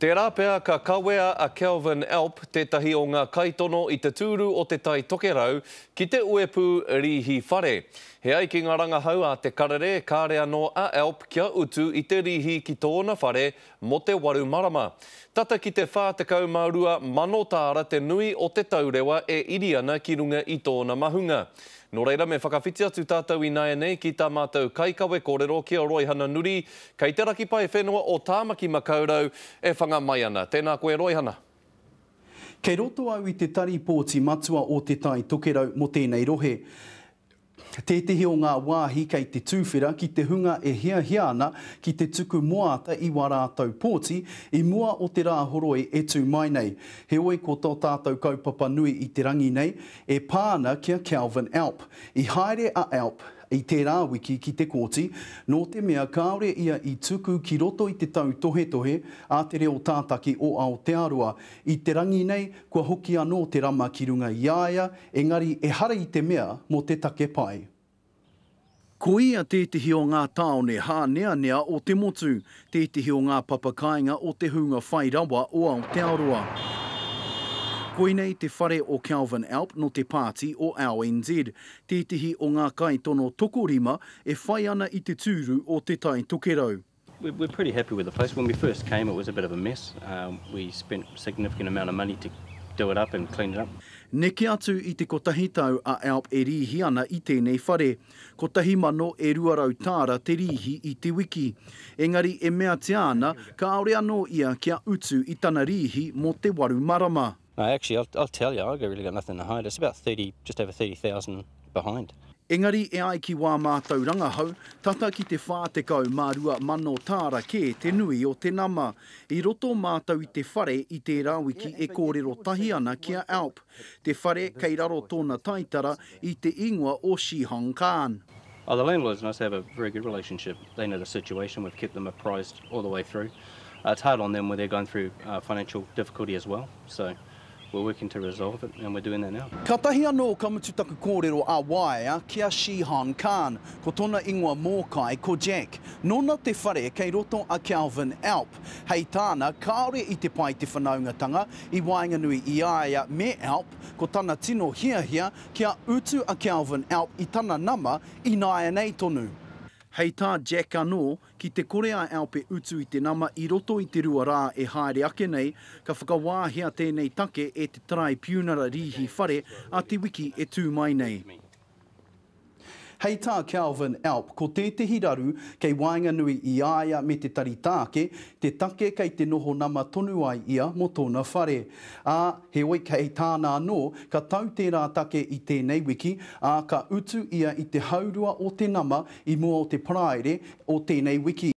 Tērā pea ka kawea a Kelvin Alp, tētahi o ngā kaitono i te tūru o Te Tai Tokerau, ki te uepū rīhi whare. He ai ki ngā rangahau a Te Karere, kāre anō a Alp kia utu i te rīhi ki tōna whare mō te waru marama. Tata ki te 42,000 tāra te nui o te taurewa e iri ana ki runga i tōna mahunga. Nō reira me whakawhiti atu tātou ināianei ki tā mātou kaikawe kōrero ki a Roihana Nuri, kei te raki pae whenua o Tāmaki Makaurau e whanga mai ana. Tēnā koe Roihana. Kei roto au i te Tari Pōti Matua o Te Tai Tokerau mō tēnei rohe. Tētehi o ngā wāhi kei te tūwhera ki te hunga e hiahia ana ki te tuku moata i wā rātou pōti i mua o te Rāhoroi e tū mai nei. Heoi ko tō tātou kaupapa nui i te rangi nei e pā ana ki a Kelvin Alp. I haere a Alp i tērā wiki ki te kōti, nō te mea kāore ia i tuku ki roto i te tautohetohe a Te Reo Tātaki o Aotearoa. I te rangi nei, kua hoki anō te rama ki runga i a ia, engari ehara i te mea mō te take pai. Ko ia tētehi o ngā tāone hāneanea o te motu, tētehi o ngā papakāinga o te hunga whai rawa o Aotearoa. Koinei te whare o Kelvin Alp nō te pāti o ANZ, tētehi o ngā kaitono tokorima e whai ana i te tūru o Te Tai Tokerau. We're pretty happy with the place. When we first came it was a bit of a mess. We spent a significant amount of money to do it up and clean it up. Neke atu i te kotahi tau a Alp e rīhi ana i tēnei whare. Kotahi mano e 200 tāra te rīhi i te wiki. Engari e meatia ana kāore anō ia kia utu i tana rīhi mō te waru marama. No, actually, I'll, I'll tell you, I've really got nothing to hide. It's about 30, just over 30,000 behind. Engari e ai ki wā mātou rangahau, tata ki te 42,000 tāra kē te nui o te nama. I roto mātou i te whare i tērā wiki e kōrero tahi ana ki a Alp, te whare kei raro tōna taitara i te ingoa o Shihong Khan. Oh, the landlords and us have a very good relationship. They know the situation, we've kept them apprised all the way through. Uh, it's hard on them when they're going through uh, financial difficulty as well, so we're working to resolve it and we're doing that now. Kātahi anō ka mutu taku kōrero ā-waea ki a Shihan Khan, ko tōna ingoa mōkai ko Jack. Nōna te whare kei roto a Kelvin Alp. Hei tāna, kāore i te pai te whanaungatanga i waenganui i a ia me Alp, ko tana tino hiahia kia utu a Kelvin Alp i tana nama ināianei tonu. Hei tā Jack anō, ki te kore a Alp e utu i te nama i roto i te rua rā e haere ake nei, ka whakawāhia tēnei take e te Taraipiunara Rīhi Whare a te wiki e tū mai nei. Hei tā Kelvin Alp, ko tētehi raru kei waenganui i a ia me te Tari Taake, te take kei te noho nama tonu ai ia mō tōna whare. Ā, heoi kei tāna anō, ka tau tērā take i tēnei wiki, ā, ka utu ia i te haurua o te nama i mua o te Paraire o tēnei wiki.